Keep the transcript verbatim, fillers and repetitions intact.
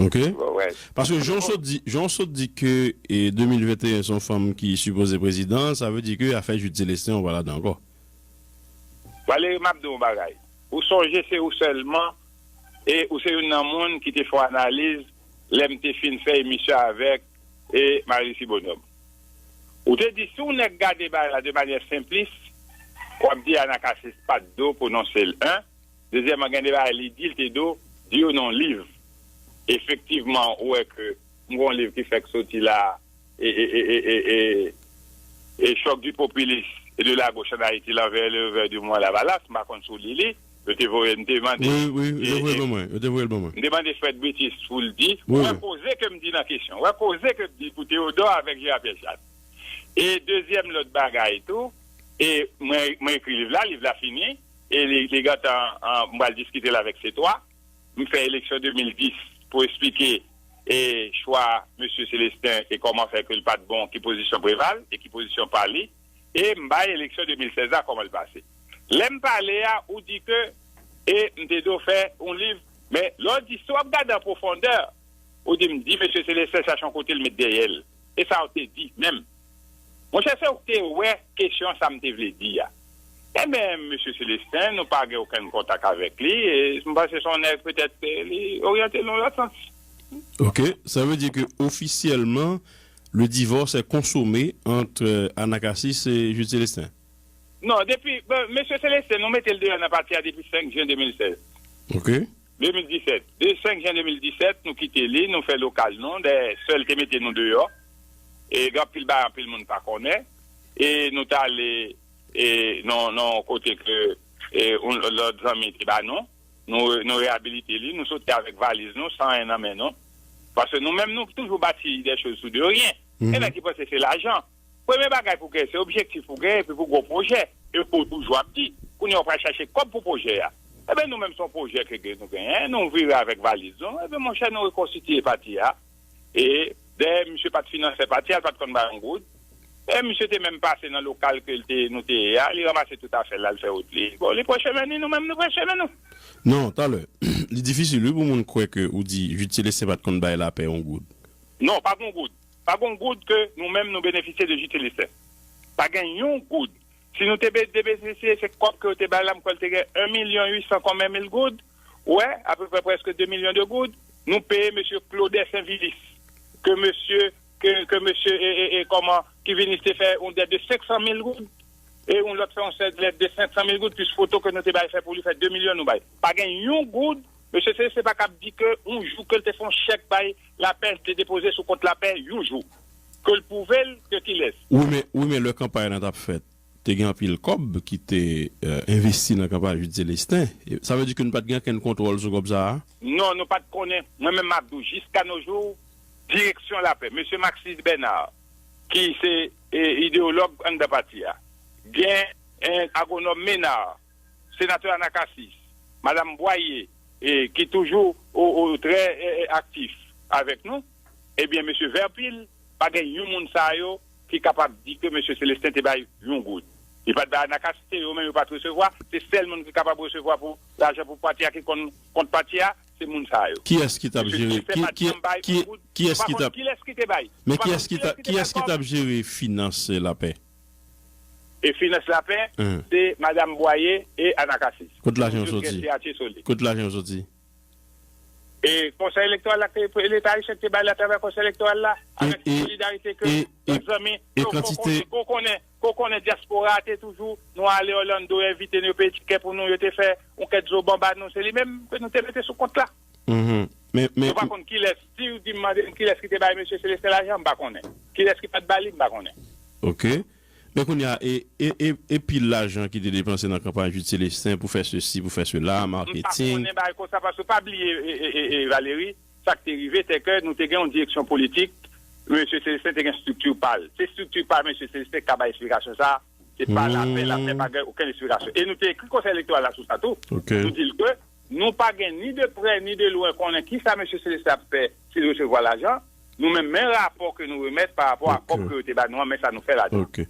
Ok. Paske jan w sot di, jan w sot di ke e, de mil venteyen se yon fanm ki sipoze prezidan, sa vle di ke afè Jude Célestin, ou pa ladan ankò. Valery, m ap di w yon bagay. Ou sonje se ou sèlman, e ou se youn nan moun ki te fè yon analiz lè m te fin fè emisyon avèk e Marie Lucie Bonhomme. Ou te di, si yon nèg gade bagay la de manyè senplis, w ap di Anacasis pa t dwe pwononse l, en. Dezyèmman, gen de bagay li di, l te dwe di yo nan yon liv. Efektivman, ou wè ke m gen yon liv ki fèk soti la, e, e, e, e, e, e, e Choc du populisme et de la gauche en Haïti, l'envers et le revers du mouvement Lavalas, m pa konn si w li li, yo te voye, m te mande, Wi, wi, yo te e, voye l e, ban mwen, yo te voye l ban mwen. M te mande Fred Britis pou l di, Wi, ou wè wi. koze ke m di nan kesyon, ou wè koze ke m di pou Théodore avèk Gérard Pierre Chane. E dezyèm lòt bagay tou, e mwen, mwen ekri liv la, liv la fini, e li, li gentan, an, m pral diskite l avèk C twa. M fè eleksyon de mil dis pou esplike e chwa mesye Célestin e kòman fè ke l pa t bon, ki pozisyon Preval e ki pozisyon pa li. E m bay eleksyon de mil sèz la kòman l pase. Lè m pale a, ou di ke e m te dwe fè yon liv, men lè w di si w ap gade an pwofondè, ou di m di mesye Célestin chache yon kote l met dèyè l. E sa w te di menm. Monchè, se ou ki te wè kesyon sa m te vle di a. Ebyen, mesye Célestin, nou pa gen okenn kontak avèk li, e m panse se yon nèg petèt e, li oryante l nan yon lòt sans. Ok, sa vle di ke ofisyèlman, le divorce est consommé entre Anacasis et Jude Célestin. Non, depi, bon, mesye Célestin, nou mete l deyò nan pati a depi senk jen de mil sèz. Ok. De mil disèt. De senk jen de mil disèt, nou kite li, nou fè lokal nou. Dayè, sèl te mete nou deyò. E gen anpil bagay, anpil moun pa konnen. E nou t ale e, nan, nan yon kote ke e, yon lòt zanmi te ba nou. Nou, nou reyabilite li, nou soti avèk valiz nou, san anyen nan men nou. Paske nou menm, nou toujou bati de choz sou de ryen. Gen nèg ki panse se lajan. Premye bagay pou genyen, se objektif pou genyen, epi pou gwo pwojè. E pou toujou ap di. Kounye a, w pral chache kòb pou pwojè a. Ebyen, nou menm, se yon pwojè ke gen, nou genyen, nou vire avèk valiz nou. Ebyen, monchè, nou rekonstitiye pati a. E dayè, misye pa t finansè pati a, l pa t konn bay yon goud. E misye te menm pase nan lokal ke l te, nou te ye a, li ranmase tout afè l la, l fè wout li. Bon, li pran chemen li, nou menm, nou pran chemen nou. Non, talè, li difisil, wi, pou moun kwè ke ou di Jude Célestin pa t konn bay Lapè yon goud. Non, pa gen yon goud. Pa gen yon goud ke nou menm nou benefisye de Jude Célestin. Pa gen yon goud. Si nou te be-, te benefisye, se kòb ke yo te bay la, m kwè l te gen en milyon uit san konbyen mil goud. Ou wè, apeprè prèske de milyon de goud. Nou peye mesye Claudet Sainvilus, ke mesye, ke, ke mesye, e, e, e, kòman, Kivinis te fè yon dèt de senk san mil goud. E yon lòt fè yon sèl lèt de senk san mil goud, plis foto ke nou te bay fè pou li, fè de milyon nou bay. Pa gen yon goud. Mesye Célestin pa kab di ke yon jou ke l te fè yon chèk bay Lapè, te depoze sou kont Lapè yon jou. Ke l pwouve l ke kilès. Wi, men, wi, men lè kanpay lan t ap fèt, te gen anpil kòb ki te, e, envesti nan kanpay Jude Célestin. E, sa vle di ke nou pa t gen okenn kontwòl sou kòb sa a? Non, nou pa t konnen. Mwen menm, m ap di w, jiska no jou, direksyon Lapè, mesye Maxis Bernard, ki se, e, ideyològ anndan pati a, gen, e, agwonòm Ménard, senatè Anacasis, madanm Boyer, e, ki toujou o, o, trè, e, e, aktif avèk nou, ebyen, mesye Verpil, pa gen yon moun sa yo ki kapab di ke mesye Célestin te bay yon goud. Li pa t bay Anacasis, se yo menm yo pa t resevwa, se sèl moun ki kapab resevwa pou lajan pou pati a, ki konn kont pati a, se moun sa yo. Kiyès ki t ap jere, ki, ki, ki, kiyès ki t ap, men kiyès ki t ap, kiyès ki t ap jere finans Lapè? E finans Lapè, se madanm Boyer e Anacasis. Kot lajan yo soti? Kot lajan yo soti? E konsèy elektoral la, ke Leta ayisyen te bay la atravè konsèy elektoral la, avèk solidarite ke lòt zanmi, ke w konnen, ke w konnen dyaspora a te toujou, nou ale Orlando, yo envite nou, yo peye tikè pou nou, yo te fè yon kèt zo ban ba nou, se li menm ke nou te mete sou kont la. Men, men, nou pa konn kilès, si w di m, mande m kilès ki te bay mesye Célestin lajan, m pa konnen. Kilès ki pa t ba li, m pa konnen. Ok. Men kounye a, e, e, e, e pil lajan ki te depanse nan kanpay Jude Célestin pou fè sesi, pou fè sela, maketing. M pa konnen bagay konsa, paske pa bliye, e, e, e, e, Valéry, sa k te rive, se ke nou te gen yon direksyon politik, mesye Célestin te gen estrikti pa l. Se estrikti pa mesye Célestin k ka bay esplikasyon sa, se pa Lapè, Lapè pa gen okenn esplikasyon. E nou te ekri konsèy elektoral la sou sa tou. Ok. Nou di l ke nou pa gen ni de prè, ni de lwen konnen kisa mesye Célestin ap fè, si l resevwa lajan. Nou menm, men rapò ke nou remèt pa rapò a kòb ke yo te ba nou an, men sa nou fè ladan. Ok.